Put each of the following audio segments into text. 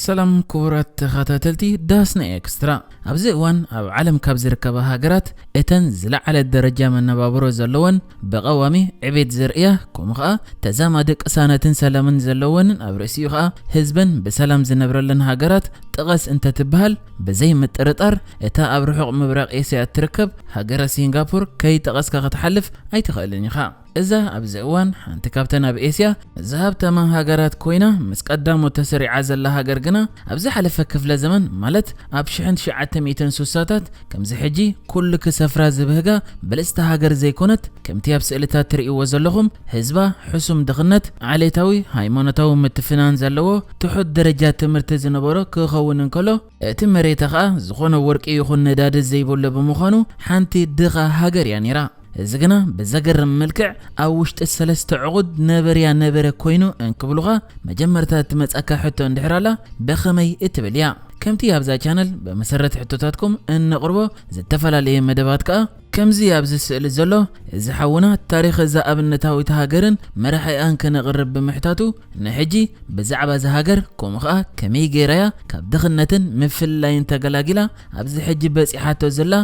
ሰላም ክቡራት ተኸታተልቲ ዳስና ኤክስትራ። ኣብዚ እዋን ኣብ ዓለም ካብ ዝርከባ ሃገራት እተን ዝለዓለ ደረጃ መነባብሮ ዘለወን፣ ብቐዋሚ ዕቤት ዘርእያ፣ ከምኡ ኸኣ ተዛማዲ ቅሳነትን ሰላምን ዘለወንን፣ ኣብ ርእሲኡ ኸኣ ህዝበን ብሰላም ዝነብረለን ሃገራት ጥቀስ እንተትበሃል፣ ብዘይ ምጥርጣር እታ ኣብ ርሑቕ ምብራቕ ኤስያ እትርከብ ሃገረ ሲንጋፖር ከይጠቐስካ ክትሓልፍ ኣይትኽእልን ኢኻ። እዛ ኣብዚ እዋን ሓንቲ ካብተን ኣብ ኤስያ ዝሃብተማ ሃገራት ኮይና፣ ምስ ቀዳሞት ተሰሪዓ ዘላ ሃገር ግና፣ ኣብ ዝሓለፈ ክፍለ ዘመን፣ ማለት ኣብ ሽሕን ትሽዓተ ሚእትን ስሳታት፣ ከምዚ ሕጂ ኩሉ ክሰፍራ ዝብህጋ ብልጽቲ ሃገር ዘይኮነት፣ ከምቲ ኣብ ስእልታት ትርእይዎ ዘለኹም፣ ህዝባ ሕሱም ድኽነት፣ ዓሌታዊ፣ ሃይማኖታዊ ምትፍናን ዘለዎ፣ ትሑት ደረጃ ትምህርቲ ዝነበሮ ክኸውን እንከሎ፣ እቲ መሬታ ኸኣ ዝኾነ ወርቂ ይኹን ነዳዲ ዘይብሉ ብምዃኑ፣ ሓንቲ ድኻ ሃገር እያ ነይራ። እዚ ግና ብዘገርም መልክዕ ኣብ ውሽጢ ሰለስተ ዕቑድ ነበርያ ነበረ ኮይኑ እንክብሉኻ፣ መጀመርታ እትመጻካ ሕቶ እንድሕር ኣላ፣ ብኸመይ እትብል እያ። ከምቲ ኣብዛ ቻነል ብመሰረት ሕቶታትኩም እነቕርቦ ዝተፈላለየ መደባት ከኣ፣ ከምዚ ኣብዚ ስእሊ ዘሎ፣ እዚ ሓውና ታሪኽ እዛ ኣብነታዊት ሃገርን መራሒኣን ከነቕርብ ብምሕታቱ፣ ንሕጂ ብዛዕባ እዛ ሃገር፣ ከምኡ ኸኣ ከመይ ገይራያ ካብ ድኽነትን ምፍልላይን ተገላጊላ ኣብዚ ሕጂ በጺሓቶ ዘላ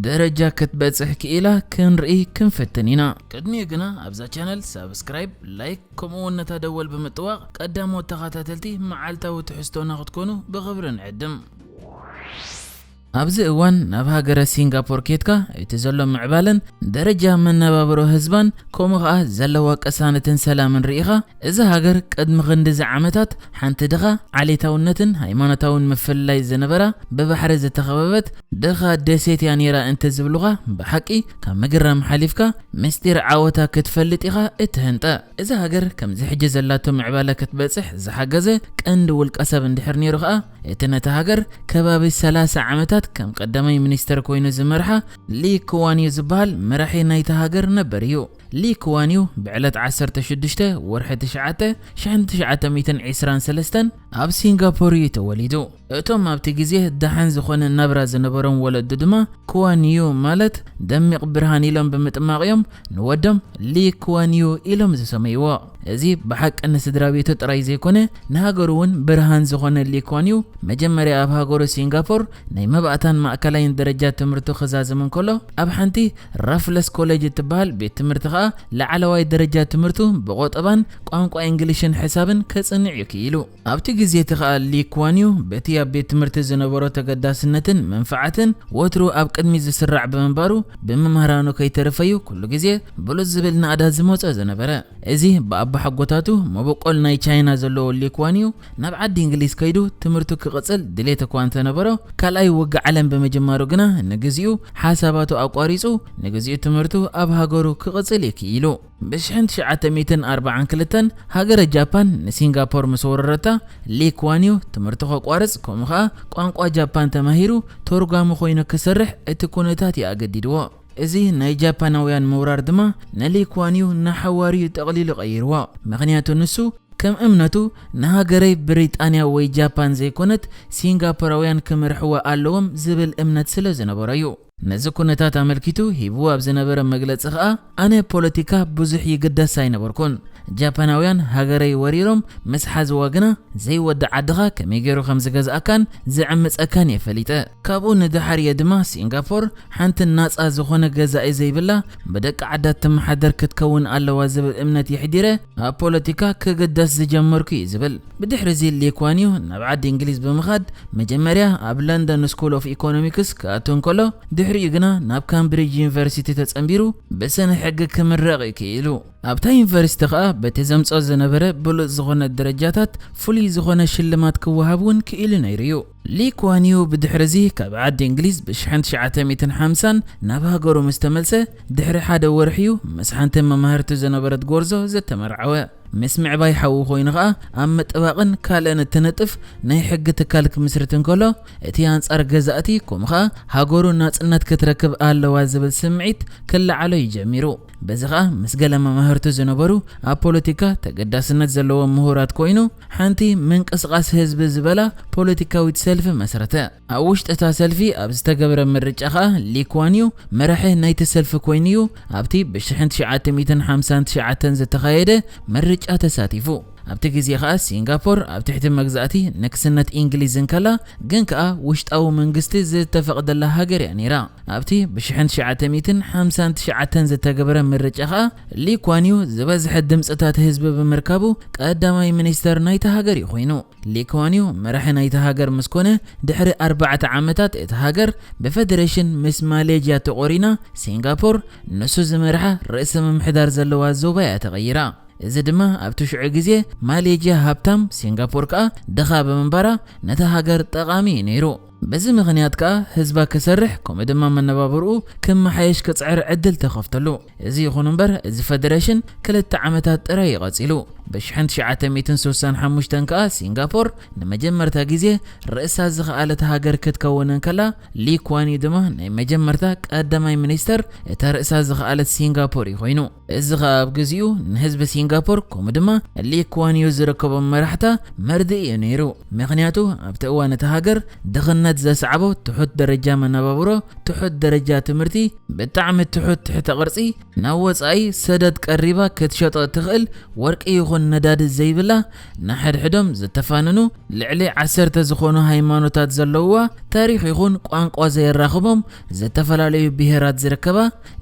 ደረጃ ክትበጽሕ ክኢላ ክንርኢ ክንፍትን ኢና። ቅድሚኡ ግና ኣብዛ ቻነል ሳብስክራይብ፣ ላይክ፣ ከምኡ እውን ነታ ደወል ብምጥዋቕ ቀዳሞት ተኸታተልቲ መዓልታዊ ትሕዝቶና ክትኮኑ ብኽብሪ ንዕድም። ኣብዚ እዋን ናብ ሃገረ ሲንጋፖር ኬድካ እቲ ዘሎ ምዕባለን ደረጃ መነባብሮ ህዝባን፣ ከምኡ ኸኣ ዘለዋ ቅሳነትን ሰላምን ርኢኻ፣ እዛ ሃገር ቅድሚ ክንድዚ ዓመታት ሓንቲ ድኻ፣ ዓሌታውነትን ሃይማኖታውን ምፍልላይ ዝነበራ፣ ብባሕሪ ዝተኸበበት ድኻ ደሴት እያ ነይራ እንተዝብሉኻ፣ ብሓቂ ካብ ምግራም ሓሊፍካ ምስጢር ዓወታ ክትፈልጥ ኢኻ እትህንጠ። እዛ ሃገር ከምዚ ሕጂ ዘላቶ ምዕባለ ክትበጽሕ ዝሓገዘ ቀንዲ ውልቀ ሰብ እንድሕር ነይሩ ኸኣ፣ እቲ ነታ ሃገር ከባቢ ሰላሳ ዓመታት ከም ቀዳማይ ሚኒስተር ኮይኑ ዝመርሓ ሊ ክዋን ዩ ዝበሃል መራሒ ናይታ ሃገር ነበር እዩ። ሊ ክዋን ዩ ብዕለት ዓሰርተ ሽዱሽተ ወርሒ ትሽዓተ ሽሕን ትሽዓተ ሚእትን ዕስራን ሰለስተን ኣብ ሲንጋፖር እዩ ተወሊዱ። እቶም ኣብቲ ግዜ ደሓን ዝኾነ ናብራ ዝነበሮም ወለዱ ድማ፣ ክዋን ዩ ማለት ደሚቕ ብርሃን ኢሎም ብምጥማቕ እዮም ንወዶም ሊ ክዋን ዩ ኢሎም ዝሰመይዎ። እዚ ብሓቂ ንስድራ ቤቱ ጥራይ ዘይኮነ፣ ንሃገሩ እውን ብርሃን ዝኾነ ሊ ክዋን ዩ፣ መጀመርያ ኣብ ሃገሩ ሲንጋፖር ናይ መባእታን ማእከላይን ደረጃ ትምህርቱ ክዛዝም እንከሎ፣ ኣብ ሓንቲ ራፍለስ ኮሌጅ እትበሃል ቤት ትምህርቲ ኸኣ ላዕለዋይ ደረጃ ትምህርቱ ብቆጠባን ቋንቋ እንግሊሽን ሕሳብን ከጽንዕ እዩ ክኢሉ። ኣብቲ ግዜ እቲ ኸኣ ሊ ክዋን ዩ በቲ ኣብ ቤት ትምህርቲ ዝነበሮ ተገዳስነትን መንፍዓትን ወትሩ ኣብ ቅድሚት ዝስራዕ ብምንባሩ፣ ብመምህራኑ ከይተረፈዩ ኩሉ ግዜ ብሉጽ ዝብል ናእዳ ዝመጾ ዝነበረ። እዚ ብኣባሓጎታቱ መበቆል ናይ ቻይና ዘለዎ ሊ ክዋን ዩ ናብ ዓዲ እንግሊዝ ከይዱ ትምህርቱ ክቕጽል ድሌት እኳ እንተነበሮ፣ ካልኣይ ውግእ ዓለም ብምጅማሩ ግና ንግዚኡ ሓሳባቱ ኣቋሪጹ፣ ንግዚኡ ትምህርቱ ኣብ ሃገሩ ክቕጽል እዩ ክኢሉ። ብሽሕን ትሽዓተ ሚእትን ኣርባዓን ክልተን ሃገረ ጃፓን ንሲንጋፖር ምስ ወረረታ፣ ሊ ክዋን ዩ ትምህርቱ ከቋርጽ፣ ከምኡ ኸኣ ቋንቋ ጃፓን ተማሂሩ ተርጓሚ ኮይኑ ክሰርሕ እቲ ኩነታት እዩ ኣገዲድዎ። እዚ ናይ ጃፓናውያን ምውራር ድማ ንሊ ክዋን ዩ ንሓዋርዩ ጠቕሊሉ ቀይርዎ። ምኽንያቱ ንሱ ከም እምነቱ ንሃገረይ ብሪጣንያ ወይ ጃፓን ዘይኮነት ሲንጋፖራውያን ክመርሕዋ ኣለዎም ዝብል እምነት ስለ ዝነበሮ እዩ። ነዚ ኩነታት ኣመልኪቱ ሂብዎ ኣብ ዝነበረ መግለጺ ኸኣ፣ ኣነ ፖለቲካ ብዙሕ ይግደስ ኣይነበርኩን። ጃፓናውያን ሃገረይ ወሪሮም ምስ ሓዝዋ ግና ዘይወዲ ዓድኻ ከመይ ገይሩ ከም ዝገዝኣካን ዝዕምጸካን እየ ፈሊጠ። ካብኡ ንደሓር እየ ድማ ሲንጋፖር ሓንቲ ናጻ ዝኾነ ገዛኢ ዘይብላ ብደቂ ዓዳ ትመሓደር ክትከውን ኣለዋ ዝብል እምነት የሕዲረ ኣብ ፖለቲካ ክግደስ ዝጀመርኩ እዩ ዝብል። ብድሕሪ እዚ ሊ ክዋን ዩ ናብ ዓዲ እንግሊዝ ብምኻድ መጀመርያ ኣብ ለንደን ስኩል ኦፍ ኢኮኖሚክስ ክኣቱ እንከሎ፣ ድሕሪኡ ግና ናብ ካምብሪጅ ዩኒቨርሲቲ ተጸንቢሩ ብስነ ሕጊ ክምረቕ እዩ ክኢሉ። ኣብታ ዩኒቨርሲቲ ኸኣ በቲ ዘምጽኦ ዝነበረ ብሉጽ ዝኾነ ደረጃታት ፍሉይ ዝኾነ ሽልማት ክወሃብ እውን ክኢሉ ነይሩ እዩ። ሊ ክዋን ዩ ብድሕሪ እዚ ካብ ዓዲ እንግሊዝ ብሽሕን ትሽዓተ ሚእትን ሓምሳን ናብ ሃገሩ ምስ ተመልሰ፣ ድሕሪ ሓደ ወርሒ እዩ ምስ ሓንቲ መማህርቱ ዝነበረት ጎርዞ ዝተመርዓወ። ምስ ምዕባይ ሓዉ ኮይኑ ኸኣ ኣብ ምጥባቕን ካልእን እትነጥፍ ናይ ሕጊ ትካል ክምስርት እንከሎ፣ እቲ ኣንጻር ገዛእቲ ከምኡ ኸኣ ሃገሩ ናጽነት ክትረክብ ኣለዋ ዝብል ስምዒት ክለዓሎ እዩ ጀሚሩ። በዚ ኸኣ ምስ ገለ መማህርቱ ዝነበሩ ኣብ ፖለቲካ ተገዳስነት ዘለዎም ምሁራት ኮይኑ፣ ሓንቲ ምንቅስቓስ ህዝቢ ዝበላ ፖለቲካዊት ሰልፊ መስረተ። ኣብ ውሽጢ እታ ሰልፊ ኣብ ዝተገብረ ምርጫ ኸኣ ሊ ክዋን ዩ መራሒ ናይቲ ሰልፊ ኮይኑ እዩ ኣብቲ ብሽሕን ትሽዓተ ሚእትን ሓምሳን ትሽዓተን ዝተኻየደ ምርጫ ምርጫ ተሳቲፉ። ኣብቲ ግዜ ከኣ ሲንጋፖር ኣብ ትሕቲ መግዛእቲ ንግስነት እንግሊዝ እንከላ፣ ግን ከኣ ውሽጣዊ መንግስቲ ዝተፈቕደላ ሃገር እያ ነይራ። ኣብቲ ብ ትሽዓተ ሚእትን ሓምሳን ትሽዓተን ዝተገበረ ምርጫ ከኣ ሊ ኳን ዩ ዝበዝሐ ድምፅታት ህዝቢ ብምርካቡ ቀዳማይ ሚኒስተር ናይታ ሃገር እዩ ኮይኑ። ሊ ኳን ዩ መራሒ ናይታ ሃገር ምስ ኮነ ድሕሪ ኣርባዕተ ዓመታት እታ ሃገር ብፈደሬሽን ምስ ማሌዥያ ተቖሪና፣ ሲንጋፖር ንሱ ዝመርሓ ርእሰ ምምሕዳር ዘለዋ ዞባ እያ ተቐይራ። እዚ ድማ ኣብቲ ሽዑ ግዜ ማሌዥያ ሃብታም፣ ሲንጋፖር ከኣ ድኻ ብምንባራ ነታ ሃገር ጠቓሚ እዩ ነይሩ። በዚ ምኽንያት ከኣ ህዝባ ክሰርሕ ከምኡ ድማ መነባብርኡ ክመሓየሽ ክጽዕር ዕድል ተኸፍተሉ። እዚ ይኹን እምበር እዚ ፈደሬሽን ክልተ ዓመታት ጥራይ እዩ ቀጺሉ። ብ ትሽዓተ ሚእትን ስሳን ሓሙሽተን ከኣ ሲንጋፖር ንመጀመርታ ግዜ ርእሳ ዝኸኣለት ሃገር ክትከውን እንከላ፣ ሊ ኳን ዩ ድማ ናይ መጀመርታ ቀዳማይ ሚኒስተር እታ ርእሳ ዝኸኣለት ሲንጋፖር እዩ ኮይኑ። እዚ ኸኣ ኣብ ግዚኡ ንህዝቢ ሲንጋፖር ከምኡ ድማ ሊ ኳን ዩ ዝርከቦም መራሕታ መርድእ እዩ ነይሩ። ምኽንያቱ ኣብቲ እዋን እታ ሃገር ድኽነት ዘስዓቦ ትሑት ደረጃ መነባብሮ፣ ትሑት ደረጃ ትምህርቲ፣ ብጣዕሚ ትሑት ትሕተ ቅርጺ፣ ናብ ወጻኢ ሰደድ ቀሪባ ክትሸጦ እትኽእል ወርቂ ይኹን ነዳዲ ዘይብላ፣ ንሓድሕዶም ዝተፋነኑ ልዕሊ ዓሰርተ ዝኾኑ ሃይማኖታት ዘለውዋ፣ ታሪኽ ይኹን ቋንቋ ዘየራኽቦም፣ ዝተፈላለዩ ብሄራት ዝርከባ፣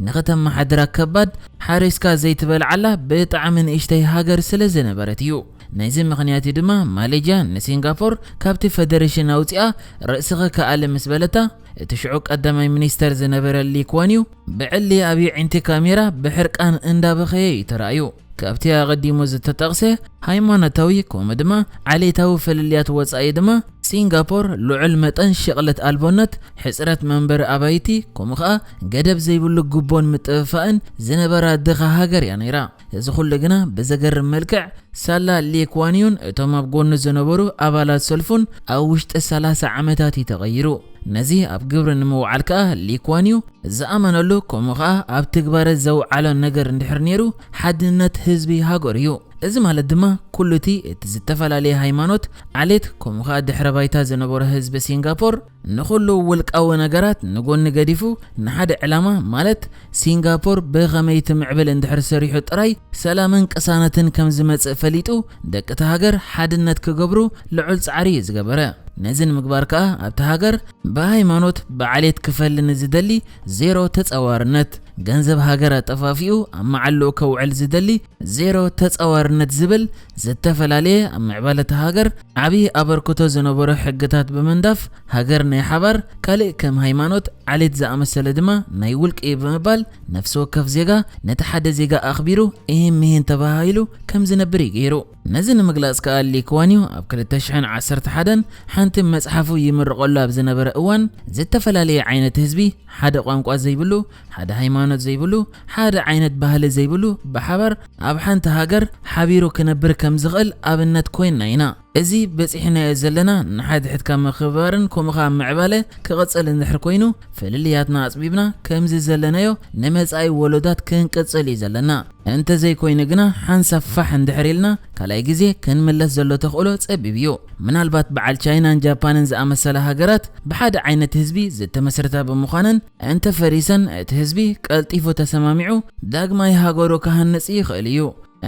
ንኽተመሓድራ ከባድ፣ ሓሪስካ ዘይትበልዓላ ብጣዕሚ ንእሽተይ ሃገር ስለ ዝነበረት እዩ። ነዚ ምኽንያት እዩ ድማ ማሌጅያ ንሲንጋፖር ካብቲ ፈደሬሽን ኣውፂኣ ርእስኺ ከኣሊ ምስ በለታ፣ እቲ ሽዑ ቀዳማይ ሚኒስተር ዝነበረ ሊ ኳን ዩ ብዕሊ ኣብ የዒንቲ ካሜራ ብሕርቃን እንዳበኸየ እዩ ተራእዩ። ካብቲ ኣቐዲሙ ዝተጠቕሰ ሃይማኖታዊ ከምኡ ድማ ዓሌታዊ ፍልልያት ወጻኢ ድማ ሲንጋፖር ልዑል መጠን ሽቕለት ኣልቦነት፣ ሕጽረት መንበሪ ኣባይቲ ከምኡ ኸኣ ገደብ ዘይብሉ ጉቦን ምጥፍፋእን ዝነበራ ድኻ ሃገር እያ ነይራ። እዚ ኩሉ ግና ብዘገርም መልክዕ ሳላ ሊ ኳን ዩን እቶም ኣብ ጎኑ ዝነበሩ ኣባላት ሰልፉን ኣብ ውሽጢ ሰላሳ ዓመታት እዩ ተቐይሩ። ነዚ ኣብ ግብሪ ንምውዓል ከኣ ሊ ኳን ዩ ዝኣመነሉ ከምኡ ኸኣ ኣብ ትግባረ ዘውዓሎ ነገር እንድሕር ነይሩ ሓድነት ህዝቢ ሃገር እዩ። እዚ ማለት ድማ ኩሉ እቲ እቲ ዝተፈላለየ ሃይማኖት፣ ዓሌት ከምኡ ኸኣ ድሕረ ባይታ ዝነበሮ ህዝቢ ሲንጋፖር ንኹሉ ውልቃዊ ነገራት ንጎኒ ገዲፉ ንሓደ ዕላማ ማለት ሲንጋፖር ብኸመይ ትምዕብል እንድሕር ሰሪሑ ጥራይ ሰላምን ቅሳነትን ከም ዝመጽእ ፈሊጡ ደቂ እታ ሃገር ሓድነት ክገብሩ ልዑል ጻዕሪ እዩ ዝገበረ። ነዚ ንምግባር ከኣ ኣብታ ሃገር ብሃይማኖት ብዓሌት ክፈሊ ንዝደሊ ዜሮ ተጻዋርነት፣ ገንዘብ ሃገር ኣጠፋፊኡ ኣብ መዓልኡ ከውዕል ዝደሊ ዜሮ ተጻዋርነት ዝብል ዝተፈላለየ ኣብ ምዕባለ እታ ሃገር ዓብዪ ኣበርክቶ ዝነበሮ ሕግታት ብምንዳፍ ሃገር ናይ ሓባር ካልእ ከም ሃይማኖት ዓሌት ዝኣመሰለ ድማ ናይ ውልቂ እዩ ብምባል ነፍሲ ወከፍ ዜጋ ነቲ ሓደ ዜጋ ኣኽቢሩ እሂን ምሂን ተባሃሂሉ ከም ዝነብር እዩ ገይሩ። ነዚ ንምግላጽ ከኣ ሊ ኳን ዩ ኣብ ክልተ ሽሕን ዓሰርተ ሓደን ሓንቲ መጽሓፉ ይምርቐሉ ኣብ ዝነበረ እዋን ዝተፈላለየ ዓይነት ህዝቢ ሓደ ቋንቋ ዘይብሉ፣ ሓደ ሃይማኖት ዘይብሉ፣ ሓደ ዓይነት ባህሊ ዘይብሉ ብሓባር ኣብ ሓንቲ ሃገር ሓቢሩ ክነብር ከም ዝኽእል ኣብነት ኮይንና ኢና። እዚ በጺሕናዮ ዘለና ንሓድሕድካ ምክብባርን ከምኡ ኸኣ ምዕባለ ክቕጽል እንድሕር ኮይኑ ፍልልያትና ኣጽቢብና ከምዚ ዘለናዮ ንመጻኢ ወለዶታት ክንቅጽል እዩ ዘለና። እንተዘይኮይኑ ግና ሓንሳብ ፋሕ እንድሕር ኢልና ካልኣይ ግዜ ክንምለስ ዘሎ ተኽእሎ ጸቢብ እዩ። ምናልባት በዓል ቻይናን ጃፓንን ዝኣመሰላ ሃገራት ብሓደ ዓይነት ህዝቢ ዝተመስረታ ብምዃነን እንተፈሪሰን እቲ ህዝቢ ቀልጢፉ ተሰማሚዑ ዳግማይ ሃገሩ ክሃንጽ ይኽእል እዩ።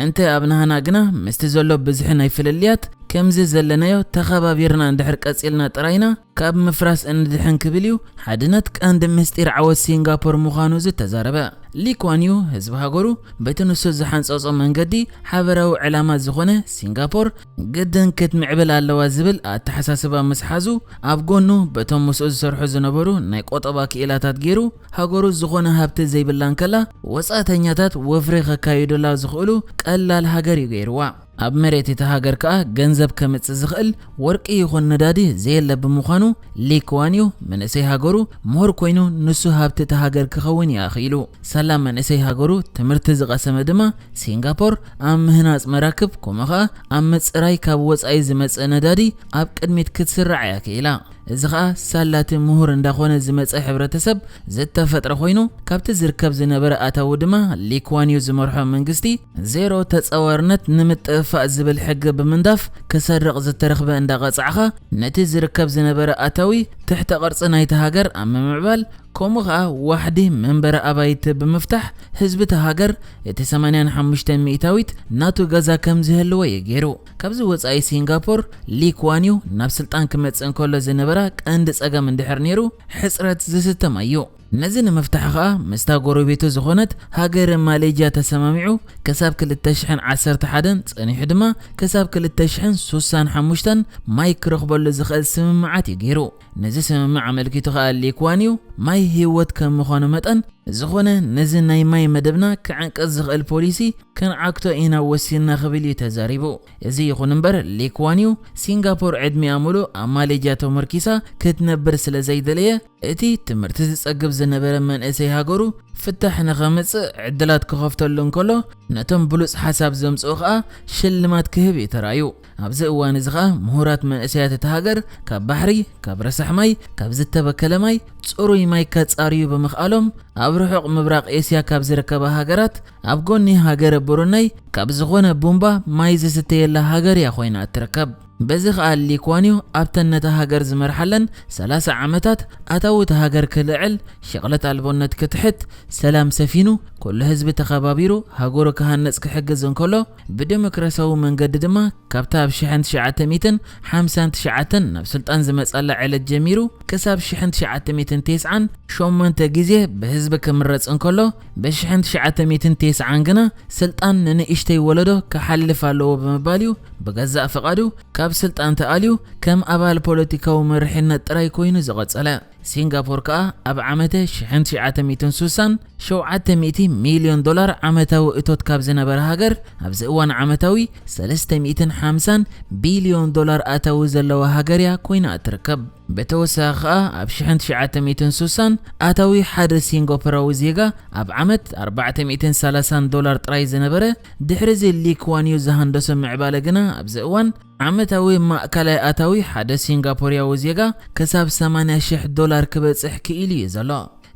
እንተ ኣብ ናህና ግና ምስቲ ዘሎ ብዝሒ ናይ ፍልልያት ከምዚ ዘለናዮ ተኸባቢርና እንድሕር ቀጺልና ጥራይና ካብ ምፍራስ እንድሕን ክብል እዩ ሓድነት ቀንዲ ምስጢር ዓወት ሲንጋፖር ምዃኑ ዝተዛረበ። ሊ ኳን ዩ ህዝቢ ሃገሩ በቲ ንሱ ዝሓንጸጾ መንገዲ ሓበራዊ ዕላማ ዝኾነ ሲንጋፖር ግድን ክትምዕብል ኣለዋ ዝብል ኣተሓሳስባ ምስ ሓዙ ኣብ ጎኑ በቶም ምስኡ ዝሰርሑ ዝነበሩ ናይ ቆጠባ ክኢላታት ገይሩ ሃገሩ ዝኾነ ሃብቲ ዘይብላ እንከላ ወጻእተኛታት ወፍሪ ከካይዱላ ዝኽእሉ ቀላል ሃገር እዩ ገይርዋ። ኣብ መሬት እታ ሃገር ከኣ ገንዘብ ከምጽእ ዝኽእል ወርቂ ይኹን ነዳዲ ዘየለ ብምዃኑ ሊ ኳን ዩ መንእሰይ ሃገሩ ምሁር ኮይኑ ንሱ ሃብቲ እታ ሃገር ክኸውን እዩ ኣኽኢሉ። ሳላ መንእሰይ ሃገሩ ትምህርቲ ዝቐሰመ ድማ ሲንጋፖር ኣብ ምህናጽ መራክብ ከምኡ ኸኣ ኣብ ምጽራይ ካብ ወጻኢ ዝመጽእ ነዳዲ ኣብ ቅድሚት ክትስራዕ እያ ክኢላ። እዚ ኸኣ ሳላቲ ምሁር እንዳኾነ ዝመጸ ሕብረተሰብ ዝተፈጥረ ኮይኑ ካብቲ ዝርከብ ዝነበረ ኣታዊ ድማ ሊ ኳን ዩ ዝመርሖ መንግስቲ ዜሮ ተጻዋርነት ንምጥፍፋእ ዝብል ሕጊ ብምንዳፍ ክሰርቕ ዝተረኽበ እንዳቐጻዕኻ ነቲ ዝርከብ ዝነበረ ኣታዊ ትሕተ ቅርጺ ናይቲ ሃገር ኣብ ምምዕባል ከምኡ ኸኣ ዋሕዲ መንበሪ ኣባይቲ ብምፍታሕ ህዝቢ እታ ሃገር እቲ ሰማንያን ሓሙሽተ ሚእታዊት ናቱ ገዛ ከም ዝህልዎ እዩ ገይሩ። ካብዚ ወጻኢ ሲንጋፖር ሊ ኩዋን ዩ ናብ ስልጣን ክመጽእ እንከሎ ዝነበራ ቀንዲ ጸገም እንድሕር ነይሩ ሕጽረት ዝስተ ማይ እዩ። ነዚ ንምፍታሕ ኸኣ ምስታ ጎረቤቱ ዝኾነት ሃገር ማሌዥያ ተሰማሚዑ ክሳብ ክልተ ሽሕን ዓሰርተ ሓደን ጸኒሑ ድማ ክሳብ ክልተ ሽሕን ሱሳን ሓሙሽተን ማይ ክረኽበሉ ዝኽእል ስምምዓት እዩ ገይሩ። ነዚ ስምምዕ ኣመልኪቱ ኸኣ ሊ ኩዋን ዩ ማይ ህይወት ከም ምዃኑ መጠን ዝኾነ ነዚ ናይ ማይ መደብና ክዕንቅጽ ዝኽእል ፖሊሲ ክንዓግቶ ኢና ወሲንና ክብል እዩ ተዛሪቡ። እዚ ይኹን እምበር ሊ ኩዋን ዩ ሲንጋፖር ዕድሚኣ ሙሉእ ኣብ ማሌዥያ ተመርኪሳ ክትነብር ስለ ዘይደለየ እቲ ትምህርቲ ዝጸግብ ዝነበረ መንእሰይ ሃገሩ ፍታሕ ንኸምጽእ ዕድላት ክኸፍተሉ እንከሎ ነቶም ብሉጽ ሓሳብ ዘምጽኡ ኸኣ ሽልማት ክህብ እዩ ተራእዩ። ኣብዚ እዋን እዚ ኸኣ ምሁራት መንእሰያት እታ ሃገር ካብ ባሕሪ፣ ካብ ረሳሕ ማይ፣ ካብ ዝተበከለ ማይ፣ ጽሩይ ማይ ከጻርዩ ብምኽኣሎም ኣብ ርሑቕ ምብራቕ ኤስያ ካብ ዝርከባ ሃገራት ኣብ ጎኒ ሃገረ ብሩነይ ካብ ዝኾነ ቡምባ ማይ ዝስተየላ ሃገር እያ ኮይና እትርከብ። በዚ ኸኣ ሊ ኩዋን ዩ ኣብተን ነታ ሃገር ዝመርሓለን ሰላሳ ዓመታት ኣታዊ እታ ሃገር ክልዕል፣ ሽቕለት ኣልቦነት ክትሕት፣ ሰላም ሰፊኑ፣ ኩሉ ህዝቢ ተኸባቢሩ ሃገሩ ክሃንጽ ክሕግዝ እንከሎ፣ ብዲሞክራሲያዊ መንገዲ ድማ ካብታ ኣብ ሽሕን ትሽዓተ ሚእትን ሓምሳን ትሽዓተን ናብ ስልጣን ዝመጻላ ዕለት ጀሚሩ ክሳብ ሽሕን ትሽዓተ ሚእትን ተስዓን ሸሞንተ ግዜ ብህዝቢ ክምረጽ እንከሎ፣ ብሽሕን ትሽዓተ ሚእትን ተስዓን ግና ስልጣን ንንእሽተይ ወለዶ ክሓልፍ ኣለዎ ብምባል እዩ ብገዛእ ፍቓዱ ካብ ስልጣን ተኣልዩ ከም ኣባል ፖለቲካዊ መሪሕነት ጥራይ ኮይኑ ዝቐጸለ። ሲንጋፖር ከኣ ኣብ ዓመተ ሽሕን ትሽዓተ ሚእትን ሱሳን ሸውዓተ ሚእቲ ሚልዮን ዶላር ዓመታዊ እቶት ካብ ዝነበረ ሃገር፣ ኣብዚ እዋን ዓመታዊ ሰለስተ ሚእትን ሓምሳን ቢልዮን ዶላር ኣታዊ ዘለዋ ሃገር እያ ኮይና እትርከብ። ብተወሳኺ ከኣ ኣብ ሽሕን ትሽዓተ ሚእትን ሱሳን ኣታዊ ሓደ ሲንጋፖራዊ ዜጋ ኣብ ዓመት ኣርባዕተ ሚእትን ሰላሳን ዶላር ጥራይ ዝነበረ፣ ድሕሪ እዚ ሊ ኩዋን ዩ ዝሃንደሶ ምዕባለ ግና ኣብዚ እዋን ዓመታዊ ማእከላይ ኣታዊ ሓደ ሲንጋፖርያዊ ዜጋ ክሳብ ሰማንያ ሽሕ ዶላር ክበጽሕ ክኢሉ እዩ ዘሎ።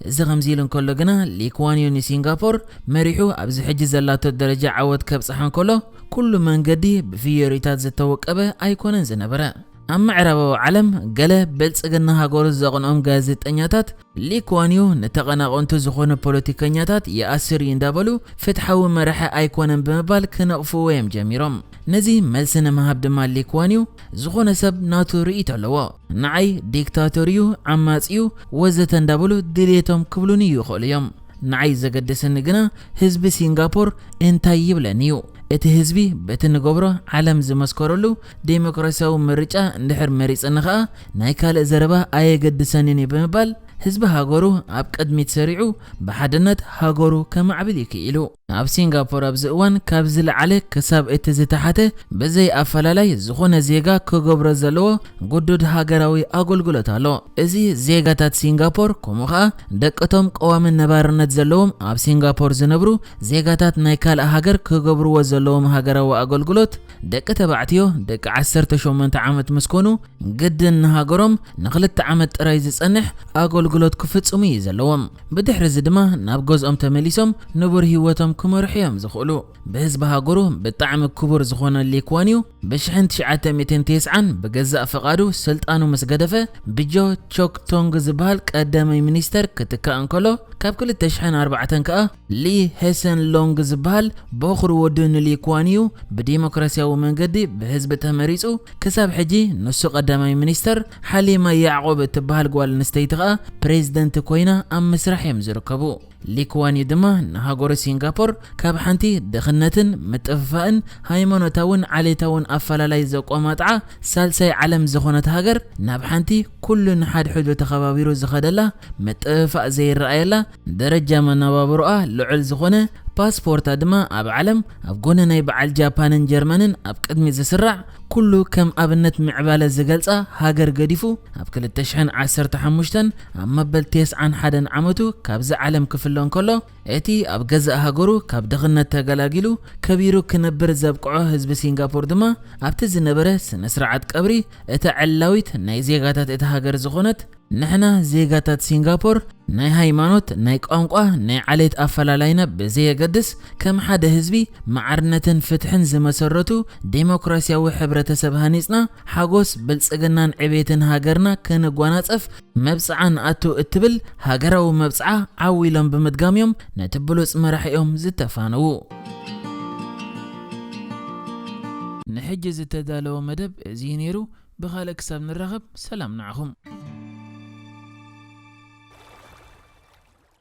እዚ ከምዚ ኢሉ እንከሎ ግና ሊ ኩዋን ዩ ንሲንጋፖር መሪሑ ኣብዚ ሕጂ ዘላቶ ደረጃ ዓወት ከብጽሓ እንከሎ ኩሉ መንገዲ ብፍዮሪታት ዝተወቀበ ኣይኮነን ዝነበረ። ኣብ ምዕራባዊ ዓለም ገለ ብልጽግና ሃገሩ ዘቕንኦም ጋዜጠኛታት ሊ ኩዋን ዩ ንተቐናቐንቱ ዝኾኑ ፖለቲከኛታት ይኣስር እዩ እንዳበሉ ፍትሓዊ መራሒ ኣይኮነን ብምባል ክነቕፍዎ እዮም ጀሚሮም። ነዚ መልሲ ንምሃብ ድማ ሊ ኩዋን ዩ ዝኾነ ሰብ ናቱ ርእይቶ ኣለዎ። ንዓይ ዲክታቶር እዩ፣ ዓማጺ እዩ፣ ወዘተ እንዳበሉ ድልየቶም ክብሉኒ ይኽእሉ እዮም። ንዓይ ዘገድሰኒ ግና ህዝቢ ሲንጋፖር እንታይ ይብለኒ እዩ። እቲ ህዝቢ በቲ ንገብሮ ዓለም ዝመስከረሉ ዴሞክራሲያዊ ምርጫ እንድሕር መሪጽኒ ኸኣ ናይ ካልእ ዘረባ ኣየገድሰንን እዩ ብምባል ህዝቢ ሃገሩ ኣብ ቅድሚት ሰሪዑ ብሓድነት ሃገሩ ከማዕብል እዩ ክኢሉ። ኣብ ሲንጋፖር ኣብዚ እዋን ካብ ዝለዓለ ክሳብ እቲ ዝተሓተ ብዘይ ኣፈላላይ ዝኾነ ዜጋ ክገብሮ ዘለዎ ግዱድ ሃገራዊ ኣገልግሎት ኣሎ። እዚ ዜጋታት ሲንጋፖር ከምኡ ኸኣ ደቅቶም ቀዋሚ ነባርነት ዘለዎም ኣብ ሲንጋፖር ዝነብሩ ዜጋታት ናይ ካልእ ሃገር ክገብርዎ ዘለዎም ሃገራዊ ኣገልግሎት ደቂ ተባዕትዮ ደቂ ዓሰርተ ሸሞንተ ዓመት ምስ ኮኑ ግድን ንሃገሮም ንክልተ ዓመት ጥራይ ዝጸንሕ ኣገልግሎት ክፍጽሙ እዩ ዘለዎም። ብድሕሪ እዚ ድማ ናብ ገዝኦም ተመሊሶም ንቡር ህይወቶም ክመርሑ እዮም ዝኽእሉ። ብህዝቢ ሃገሩ ብጣዕሚ ክቡር ዝኾነ ሊ ኩዋን ዩ ብሽሕን ትሽዓተ ሚእትን ተስዓን ብገዛእ ፍቓዱ ስልጣኑ ምስ ገደፈ ብጆ ቾክ ቶንግ ዝበሃል ቀዳማይ ሚኒስተር ክትካእ እንከሎ ካብ ክልተ ሽሕን ኣርባዕተን ከኣ ሊ ሄሰን ሎንግ ዝበሃል በኹሪ ወዱ ንሊ ኩዋን ዩ ብዲሞክራሲያዊ መንገዲ ብህዝቢ ተመሪጹ ክሳብ ሕጂ ንሱ ቀዳማይ ሚኒስተር፣ ሓሊማ ያዕቆብ እትበሃል ጓል ኣንስተይቲ ከኣ ፕሬዝደንት ኮይና ኣብ ምስራሕ እዮም ዝርከቡ። ሊ ኩዋን ዩ ድማ ንሃገሩ ሲንጋፖር ካብ ሓንቲ ድኽነትን ምጥፍፋእን ሃይማኖታውን ዓሌታውን ኣፈላላይ ዘቆማጥዓ ሳልሳይ ዓለም ዝኾነት ሃገር ናብ ሓንቲ ኩሉ ንሓድሕዱ ተኸባቢሩ ዝኸደላ ምጥፍፋእ ዘይረኣየላ ደረጃ መነባብሮኣ ልዑል ዝኾነ ፓስፖርታ ድማ ኣብ ዓለም ኣብ ጎኒ ናይ በዓል ጃፓንን ጀርመንን ኣብ ቅድሚት ዝስራዕ ኩሉ ከም ኣብነት ምዕባለ ዝገልጻ ሃገር ገዲፉ ኣብ ክልተ ሽሕን ዓሰርተ ሓሙሽተን ኣብ መበል ተስዓን ሓደን ዓመቱ ካብዚ ዓለም ክፍለ እንከሎ እቲ ኣብ ገዛእ ሃገሩ ካብ ድኽነት ተገላጊሉ ከቢሩ ክነብር ዘብቅዖ ህዝቢ ሲንጋፖር ድማ ኣብቲ ዝነበረ ስነ ስርዓት ቀብሪ እታ ዕላዊት ናይ ዜጋታት እታ ሃገር ዝኾነት ንሕና ዜጋታት ሲንጋፖር ናይ ሃይማኖት፣ ናይ ቋንቋ፣ ናይ ዓሌት ኣፈላላይና ብዘየገድስ ከም ሓደ ህዝቢ ማዕርነትን ፍትሕን ዝመሰረቱ ዴሞክራሲያዊ ሕብረተሰብ ሃኒጽና ሓጎስ ብልጽግናን ዕቤትን ሃገርና ክንጓናጸፍ መብጽዓ ንኣቱ እትብል ሃገራዊ መብጽዓ ዓው ኢሎም ብምድጋም እዮም ነቲ ብሉጽ መራሒኦም ዝተፋነዉ። ንሕጂ ዝተዳለወ መደብ እዚ እዩ ነይሩ። ብኻልእ ክሳብ ንራኸብ ሰላም ንዓኹም።